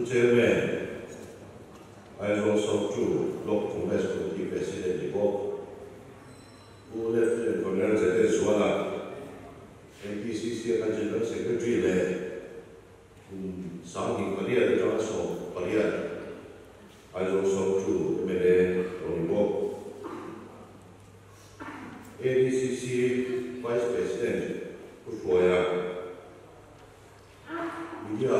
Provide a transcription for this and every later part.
Chairman, Aizawl South 2 Block Congress Committee President ni bawk, Pu Lieutenant Colonel Zete Zuala, MPCC a kan General Secretary leh kum 28 atanga 18 Aizawl South 2 mla lo ni bawk, ADCC Vice President Pu Hruaia, Media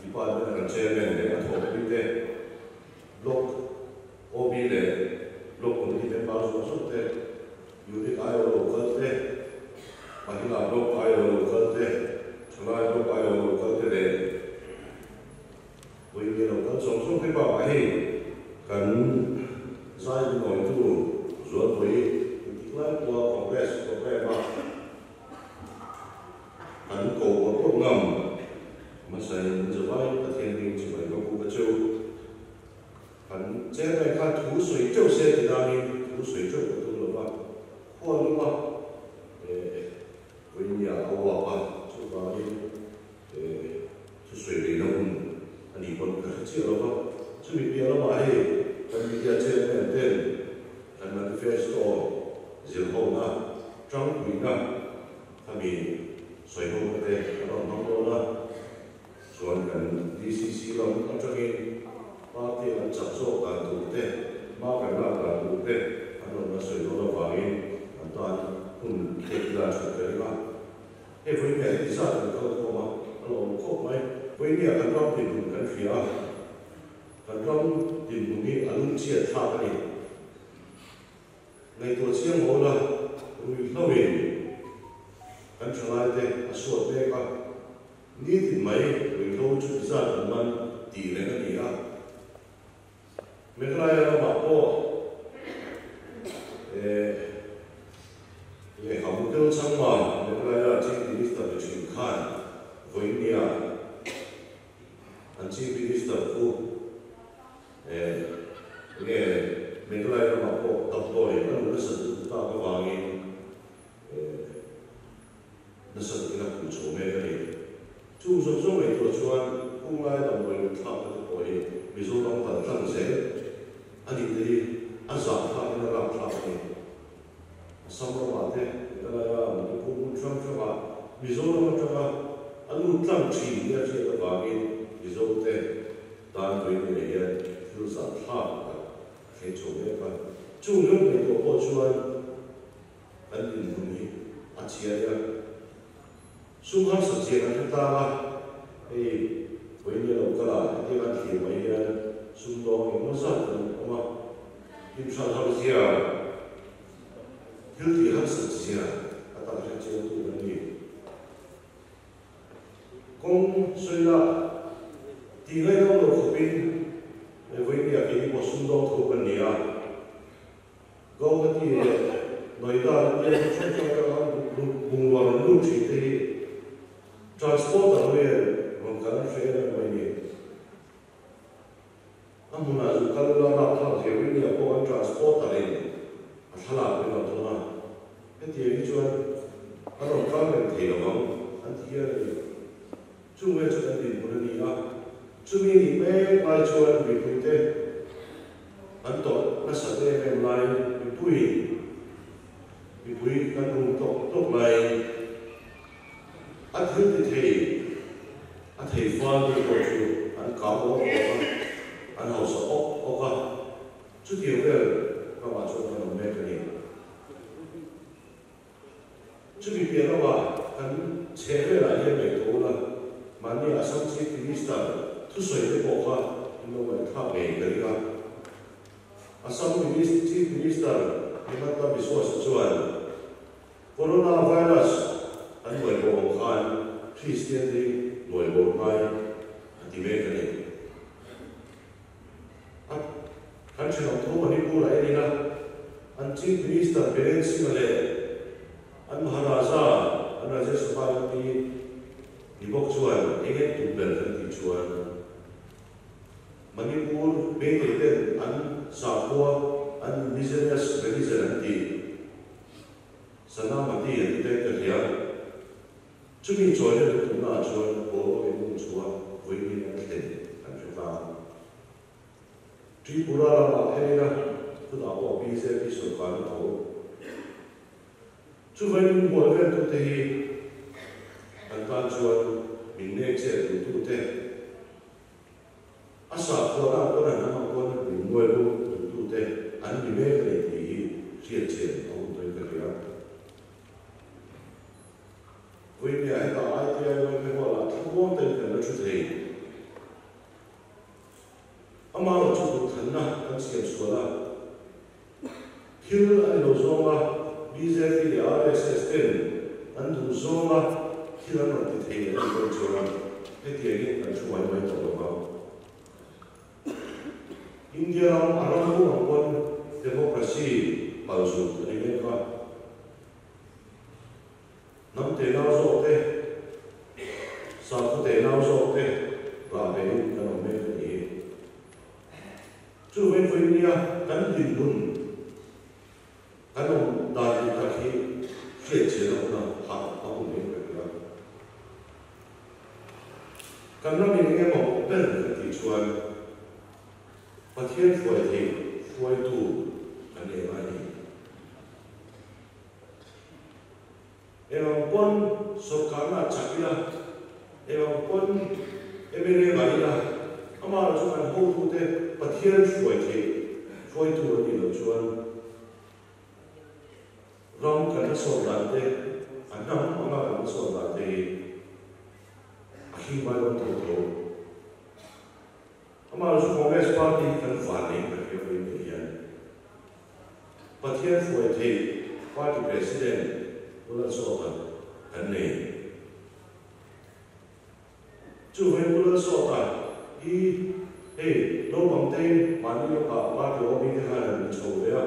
Department a kan Chairman leh a thawhpui te, Block OB leh Block Committee member zawng zawng te, Unit aiawh lo kal te, Mahila Block aiawh lo kal te, Thalai Block aiawh lo kal te leh Vawiin lo kal zawng zawng te bakah hei kan zai nawitu Zualpui intik lai pawha Congress programme a Kan ko pawh pawh ngam hmasain zavai Pathian hming chibai ka buk a cheu. Kan chairman khan thu sawi teuh se ti dangin thu sawi teuh ka tum lo va, khua luma eh vawinia a uap a, chuvangin eh thu sawi rihna hun a nih pawn ka hre chiah lo va. Chumi piah lamah hei kan media chairman ten kan manifesto zirhona tangpuina Khami sawihawna te kan rawn hmang dawn a, chuan kan DCC lam atangin party an chak zawk dan tur te, hma kan lak dan tur te an rawn la sawi dawn avangin an tan hun tlek ila that ka ring a. Hei vawinia heti zat kan kal khawm a, a lawm khawp mai. Vawinia kan ram dinhmun kan hria a, kan ram dinhmun hi a lungchhiat thlak a ni. Ngaihtuah chiang ho la, ruihhloin kan thalaite a suat mek a, nitin mai ruihhlo chu tizat an man tih reng a ni a. Meghalaya ramah pawh eh lehkhabu tel changma Meghalaya Chief Minister ni thin khan vawinia an Chief Minister khu Eh, enge Meghalaya ramah pawh damdawi a luh nasa duh tak avangin eh, nasa takin a khuh chho mek a ni. Chung zawng zawng ngaihtuah chuan hunglai damdawi luh thlakna te pawh hi Mizoram kal tlang zel a nih te hi a zah thlakin a rap thlak a ni. Assam ramah te, Meghalaya, Manipur hmun hrang hrangah Mizoram atanga a lut tlang thin nia hriat avangin Mizo te tan vawi ni leh hian thil zah thlak tak a thleng chho mek a. Chung hlauh ngaihtuah pawh chuan kan dinhmun hi a chiai a, sum harsat chian an hre tlang a, hei vawi ni lo kal ah hetiang an thlir mai hian sum dawng engemaw zat kan awm a, inhralh har zia, thil tih harsat zia a tak hre chiangtu kan ni. Kawng sawila tih ngaihnawm lo khawpin vawinia kei hi pawh sumdawng tho kan ni a. Guwahati leh Noida te tia hmun hrang hrang atanga bungrua rawn lut thin te hi transporter vel rawn kal an hre em em mai ni. A hmunah zu kal ula rapthlak zia vawinia pawh an transporter in a thlalak min rawn thawn a. Hetiang hi chuan a rawn kal reng thei lo ang an ti hial a ni. Chung vel chu kan dinhmun a ni a, chumi nih mek lai chuan mipuite an tawrh nasat em em laiin mipuiin mipui kan rum tawk tawk laiin a thil ti thei a thei fal te pawh chu an kang awk awk a, an hausa awk awk a. Chutiang vel ramah chuan kan awm mek a ni. Chumi piah lamah kan chheh velah hian ngaihtuah ula, mahni Assam Chief Minister thusawi te pawh kha in lo ngaihthlak ngei ka ring a. Assam Chief Minister Himanta Biswasa chuan Corona virus an nuaibo ang khan Kristian te hi nuaibo ngai a ti mek a ni. A kan thenawm tho Manipur ah en ila, an Chief Minister Biren Singh-a leh an Maharaja, an Rajya Sabha MP ni bawk chuan eng eng tum ber kan tih chuan Manipur Meitei ten an sakhua, an indigenous religion an tih Sanamati an ti daih ka hria. Chumi chawina lutuknaah chuan boruak in um chhuah vawiin an thlen. kan hre tlang. Tripura ramah en ila chutah pawh bjp sorkar a tho. Chuvangin min hual veltute hi kan tan chuan min nek chet duhtute, a sakhuana ang pawn a hnam ang pawn min nuai bo duhtute an ni mek a ni tih hi hriat chian a hun tawhin ka hria. Vawinia hetah ITI Yma Hall-ah thlamuang takin kan la thu thei. Amaherawh chu duhthanna kan siam sual a, thil a ni lo zawnga bjp leh RSS ten an duh zawnga thil an rawn ti thei leh a nih dawn chuan hetiangin kan thu mai mai tawh lo vang. India ram a ram pum ang pawn democracy palzut a ni mek a. Hnam tenau zawk te, sakhaw tenau zawk te rah bein kan awm mek a ni hi. Chu vawiin nia kan dinhmun kan awm dan dik tak hi hriat chian a hun a, harh a hun mek reng a. Kan ram in eng emaw ber kan tih chuan Pathian hruai theih hruaitu kan nei ngai a ni. Eng ang pawn sorkarna a chak ila, eng ang pawn mla ngah ila, amah chu kan hotute Pathian hruai theih hruaitu an nih loh chuan ram kan la sawn dan te, a hnam anga kan la sawn dan te hi a him ngai dawn tho tho. Amah chu Congress Party hi kan vanneih ka hria vawiin ni hian Pathian hruai theih Party President Pu Lalsawta kan nei. Chuvangin Pu Lalsawta hi hei naupang te mahni lawkah Party OB te khan an in chho ve a,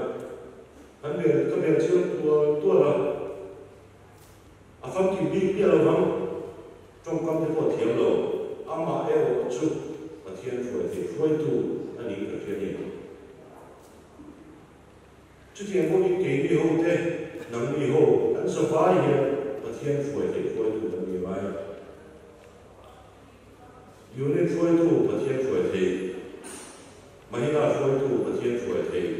kan bel ka bel chiang tual tual a, a famkim bik miah lovang tawngkam te pawh thiam lo, amah erawh chu Pathian hruai theih hruaitu a nih ka hria a ni. Chutiang pawhin keini ho te, nangni ho kan zavai hian Pathian hruai theih hruaitu kan ni ngai. Unit hruaitu Pathian hruai theih, Mahila hruaitu Pathian hruai theih,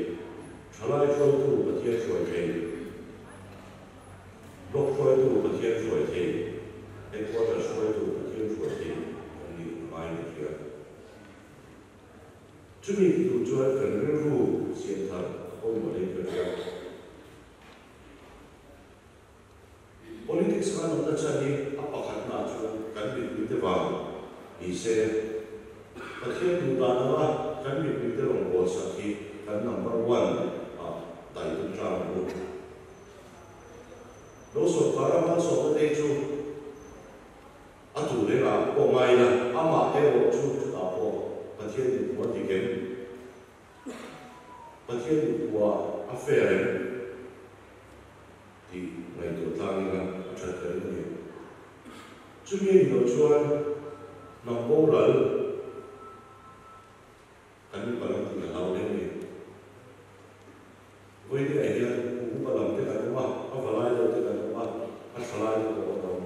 Thalai hruaitu Pathian hruai theih, Block hruaitu Pathian hruai theih, Headquarters hruaitu Pathian hruai theih kan nih a ngai ka hria. Chumi ti tur chuan kan rilru siam thar a pawimawh hle ka hria. Politics khan awmna chhan hi a pakhatnaah chuan kan mipuite vang ni se, Pathian duh dan anga kan mipuite rawngbâwl sak hi kan number one ah dai tum tlang ang u. Lo sawrkar a malsawmna te chu A tu rengah pawh ngai ila, amah erawh chu chutah pawh Pathian duhkhua a dik em? Pathian duhkhua a fair em? Tih ngaihtuah tlang ila a that ka ring a ni. Chumi a nih loh chuan hnam boral kan mipa lam tih ka hlau hle a ni. Vawiin ah hian kum upa lam te kan awm a, a valai deuh te kan awm a, a thalai te pawh an awm.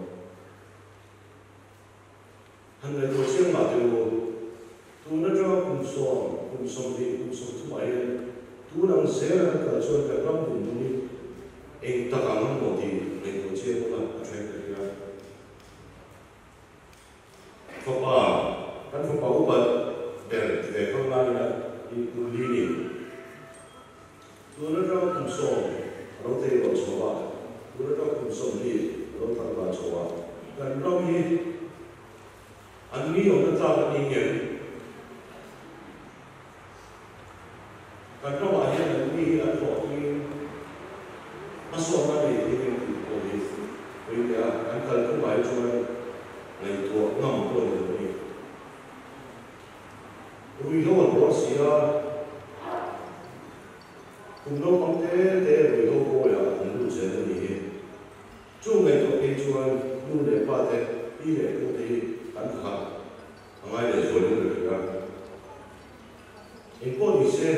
Han ngaihtuah chiang mah teh u, tun atanga kum sawm, kum 20, kum 30 ah hian tun ang zel an kal chuan kan ram dinhmun hi eng tak ang ang maw tih ngaihtuah chiang ula a then ka hria. Fapa, kan fapa upa ber ti ve khang lai ila i kum li ni. Tun atanga kum 10 a lo tei rual chho a, tun atanga kum 20 a lo tlangval chho a, kan ram hi an ni awmna tlak a ni ngem? Kan ramah hian an ni hi an hlawhtling hmasawnna nei thei ngem tih pawh hi vawiin a kan kalphungah hi chuan ngaihtuah ngam pawh a ni lo a ni. Ruihhlo a hluar si a, kum naupang te te ruihhlo bawiah an lut zel a ni hi. Chu ngaihtuah phei chuan nu leh pa te, pi leh pu te hi kan harh a ngai leh zualin ka hria. Engpawh ni se,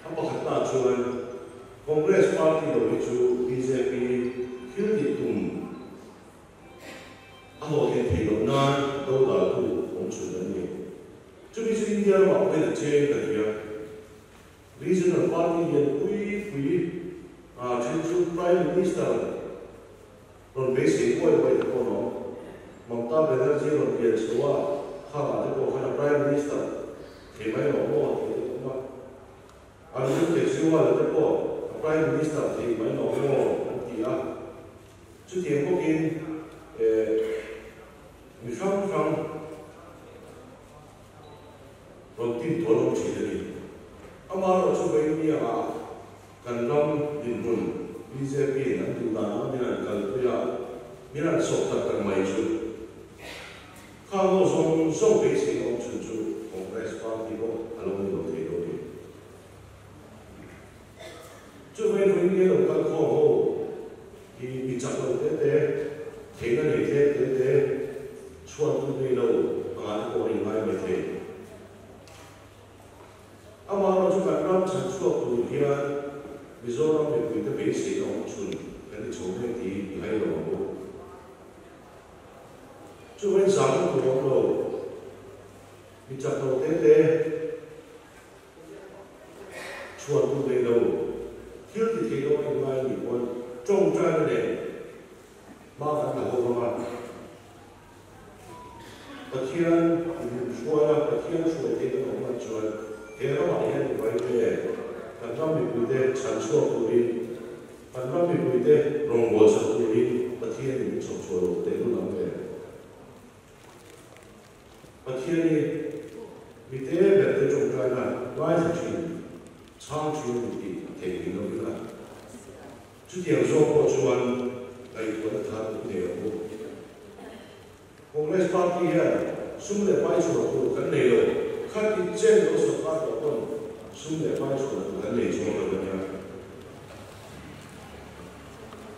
a pakhatnaah chuan Congress party lo hi chu bjp thil tih tum a hlawhtlin theih loh nan dodaltu awm chhun an ni. then chu Prime Minister rawn beisei uai uai te pawh an awm. Mamta Banerjee rawn pian chho a, khangah te pawh khan a Prime Minister thei mai lo maw tih te pawh awm a. Arvind Kejriwal-a te pawh a Prime Minister thei mai lo maw an ti a. Chutiang bawkin mi hrang hrang rawn tin tual awm thin a ni. Amaherawhchu Vaimniangah kan ram dinhmun BJP-in an duh dan ang min an kalpui a, min an sawp tak tak mai chu khang ho zawng zawng beisei awm chhun chu Congress party pawh a lo ni lo thei lo ni. Chuvei vawiin lo kal khawm ho hi mi chak lo te te, theihna nei tlem te te, chhuan tu nei lo angah te pawh an inngai mai thei. Amaherawh chu kan ram chhan chhuak tur hian Mizoram mipuite beiseina awm chhun kan ni chho mek tih i hai lo ang u. Chuvei zahna tur awm lo, mi chak lo te te, Chhuan tur nei lo, thil ti thei lo a inngai nih pawn tawngtaina nen hma kan la ho vang a. Pathian min hruai a, Pathian hruai thei kan awm hman chuan he ramah hian i vai te, kan ram mipuite chhan chhuak turin, kan ram mipuite rawngbâwl chhan turin Pathianin min chhawp chhuah loh teh lul ang le. Pathian hi mi te ber te tawngtaina ngaithla thin, chhang thin a ni tih theih ni lo ila. Chutiang zawk pawh chuan ngaihtuahna thar i nei ang u. Congress party hian sum leh pai chhuah tur kan nei lo, khati chen lo sawrkar tawh pawn sum leh pai chhuah tur kan nei chuang lo a nia.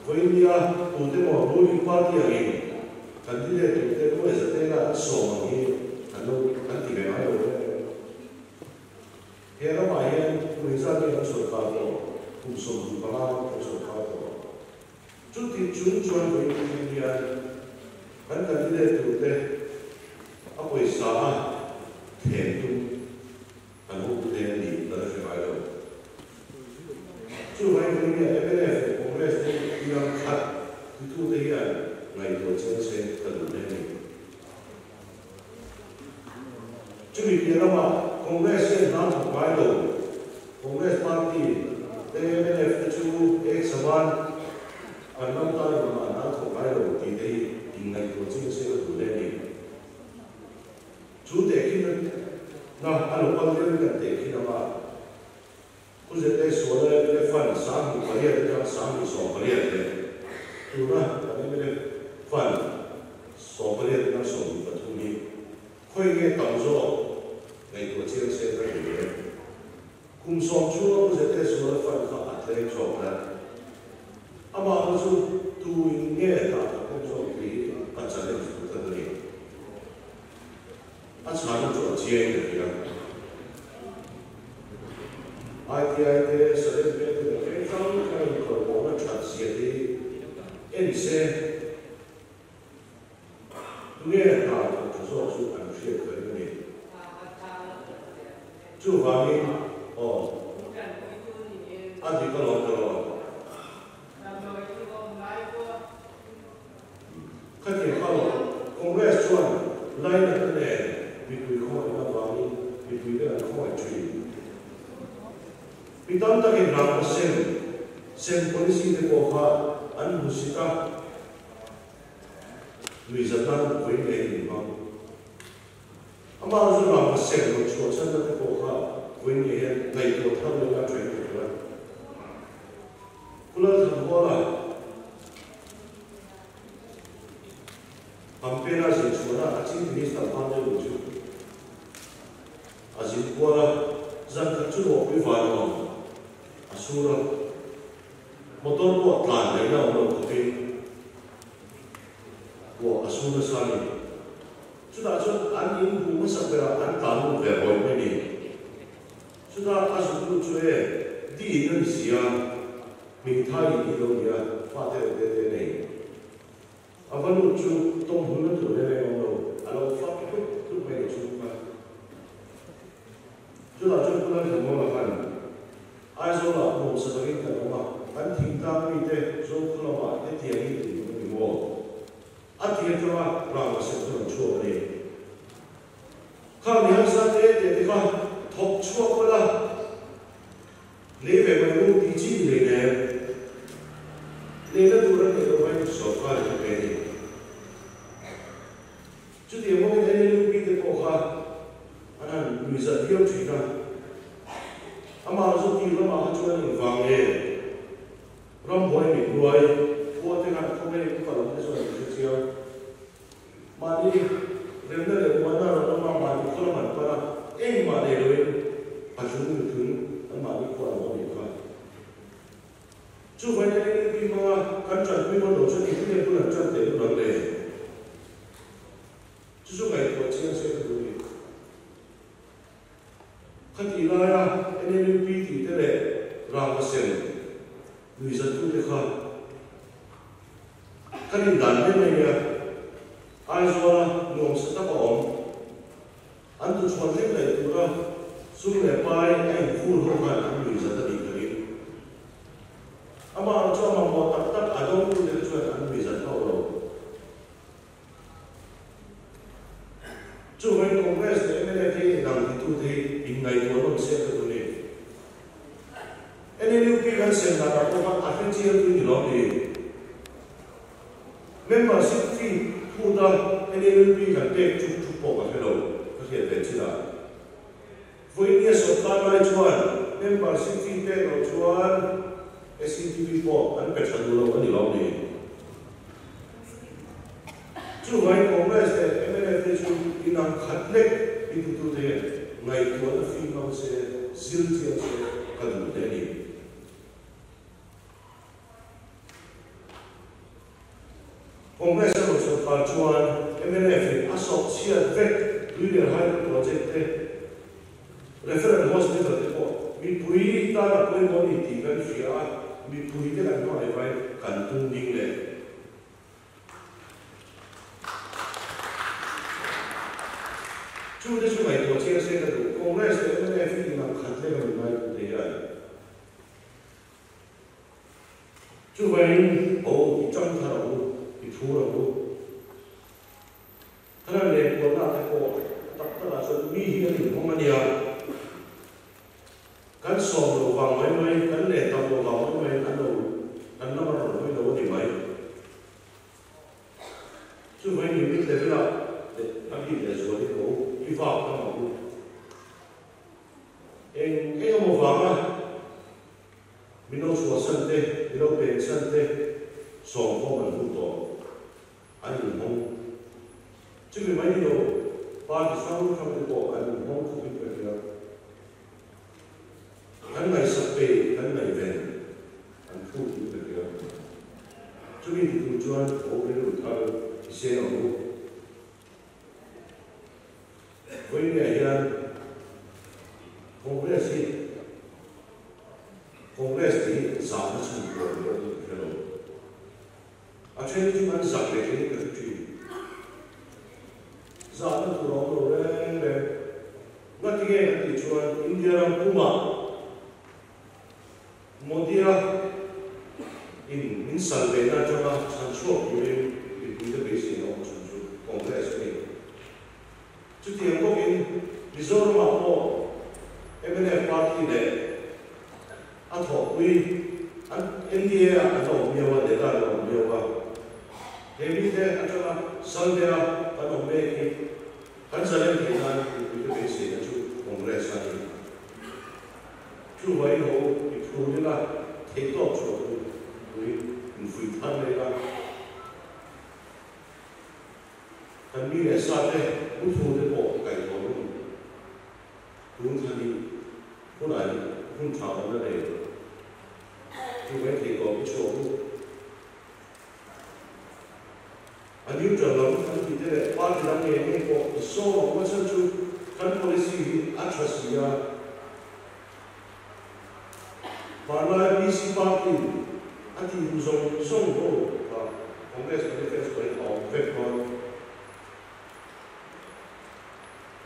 Vawinia tute maw ruling party angin candidate turte nuai zate la an sawm ang hi an lo an ti ve ngai lo reng reng. He ramah hian kum engzat nge kan sawrkar tawh? Kum 25 kan sawrkar tawh. Chuti chung chuan vawiin thleng hian kan candidate turte a pawisa a thlem tum An hotute an nih ka la hre ngai lo. Chuvangin ka nia mnf leh Congress te inang khat titute hian ngaihtuah chiang se ka duh hle a ni. Chumi piah lamah Congress hian hna thawk ngai lo. Congress party te mnf te chu ek savan kan ram tan engmah hna thawk ngai lo tih te hi inngaihtuah chiang se ka duh hle a ni. Chu tehkhin na a lo kal deuhin kan tehkhin ang a, Pu Zete Suala mla Fund 28 atang 18 leh tuna kan mla Fund 18 atang 23 hi khawi nge tam zawk ngaihtuah chiang se ka ti hle. Kum sawm chhunga Pu Zete Suala Fund kha a tlem zawk hle. Amah kha chu tu in nge dah tak awm zawk tih hi ka challenge duh tlat a ni. A chhana chu a chiang ka ti a. ITI te, Salem Veng te leh veng hrang hrang inkawlpawhna that zia te hi en se tunge hna thawk tha zawk chu an hriat ka ring a ni. Chuvangin aw a dik alawm ka rawn. Khatiang kha lo, Congress chuan lainatna nen mipui khawngaihna avangin mipui te an khawngaih thin. Mi tam takin rangva sem, sem policy te pawh kha an hmusit a, nuihzatna vawi ngei an inhmang. Amah chu rangva sem rawn chhuah chhanna te pawh kha vawi ngei hian ngaihtuah thar leh a tha in ka hria. Pu Lalthanhawla. Campaign a zin chhuahna a Chief Minister hma deuh chu a zin kual a, zan khat chu ruahpui van awm a sur a, motor pawh tlan ngaihna awm lo khawpin ruah a sur nasa a ni. Chutah chuan an in hmuh hmasak berah an tlan lut ve rawih mai ni. Chutah a zuk lut chu e, di in a ni si a. Hmingthai in hi lo nia, fate reuh te te nei. A va lut chu tawng hmuna tur reng reng awm lo, a lo fak hlup hlup mai ni chung kha. Chutah chuan Pu Lalthanmawla khan Aizawlah nuamsa takin kan awm a, kan thingtlang mi. mite Zokhaw lamah hetiang hi tih duh a ni maw? A ti atanga rang a sem chu rawn chhuak a ni. Kha mi harsa te te te kha thawk chhuak ula, lei ve mai u tih chi ni lei nen leina tur an neih loh vain sawrkar in a pe a ni. Chutiang bawkin NLUP te pawh kha an han nuihzat viau thin a, amah chu tir lamah kha chuan engvang nge rambuai mit nuai khua te khan khawngei upa lam te chuan an hre chiang. Mahni remna leh muanna ram lama mahni khaw lam an pan a, engmah nei loin patling nutling an mahni khua an awm nih kha. Chuvangin NLUP hmanga kan tanpui dawn lo chuan engtin nge bul an tan teh lul ang le? Chu chu ngaihtuah chiang se ka duh ni. Khatih laia NLUP tih te leh rangva sen nuihzattute kha kan indan mai mai nia. Aizawla nuamsa tak a awm. An tuchhuan hlek leh tura sum leh pai a infur ho khan an nuihzat a nih ka ring. Amah ang chu a mamawh tak tak a dawngtute kha chuan an nuihzat hauh lo. Chuvangin Congress leh mnf hi inang titute hi inngaihtuah nawm se ka duh ni. NLUP kan sem dan ah pawh khan a hre chiang tui ni lawm ni. Membership fee phut a NLUP kan pek chuk chuk pawh ka hre lo, ka hriat ve chin ah. Vawinia sawrkar lai chuan membership fee pek loh chuan SEDP pawh an pe tha duh lo a ni lawm ni? Chuvangin Congress leh mnf te chu inang khat lek i titute hian ngaihtuahna fim ngam se, zir chiang se ka duh hle a ni. Congress a rawn sawrkar chuan mnf in a sawp chhiat vek Tuilian Hydro Project te, Referral Hospital te pawh mipui tan a pawimawh a ni tih kan hria a, mipui te kan hmangaih vain kan tum ding leh. Chute chu ngaihtuah chiang se ka duh, Congress leh mnf hi inang khat lek a min ngaihtuah thei a. Chuvangin ho i chang thar ang u, i phur ang u. Thana leh puanna te pawh tak takah chuan mi hi an inhawng a nia. Kan sawm loh vang mai mai, kan leh tam loh vang mai mai an lo kan lam a rawn hawi lo a ni mai. Chuvangin unit level-ah leh a bik leh zualin ho i vak tam ang u. Eng eng emaw vanga Min lo chhuahsan te, min lo pensan te sawmkhawm an hmuh tawh an inhawng. Chumi mai ni lo, party hrang hrang te pawh an inhawng khawpin ka hria. Kan ngaihsak pe, kan ngaihven an phut in ka hria. Chumi ti tur chuan ho rilru thar i seng ang u. Vawiinah hian Congress hi Congress tih hi zahna chhan tur a ni pawh hi ka hre lo. A then hi chu kan zak leh thin in ka hre thin. Zahna tur a awm lo reng reng. Ngatinge kan tih chuan India ram pumah Modi-a in min sal vehna atanga chhan chhuak turin mipuite beiseina awm chhun chu Congress a ni. Chutiang bawkin Mizoramah pawh mnf party leh a thawhpui an NDA ah an la awm miau a, Lehla an la awm miau a. He mite atanga sal veha kan awm mek hi kan zalen theih nan mipuite beiseina chu Congress a ni. Chuvangin ho i phur ila theihtawp chhuah tur turin infuih thar leh ila. Kan mi leh sa te muthu te pawh kaihthawh hun tun thla hnih hunah hi hun tha kan la nei. Chuvangin theihtawp i chhuah u. A neutral lam kan tih te leh party dang ngei ngei pawh i sawm ang u. A chhan chu kan policy hi a tha si a. Hmanlai PC party a tih duh zawng zawng ho kha Congress manifesto in a awm vek dawn.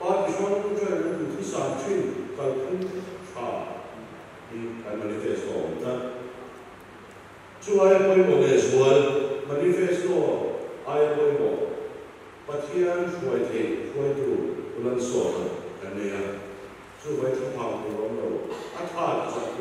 Party hrang hrang an duhthusam thin kalphung tha hi kan manifesto a awm tlat. Chu aia pawimawh lehzual, manifesto aia pawimawh, Pathian hruai theih hruaitu Pu Lalsawta kan nei a, chu vai thlaphang tur a awm lo, a tha ti chah.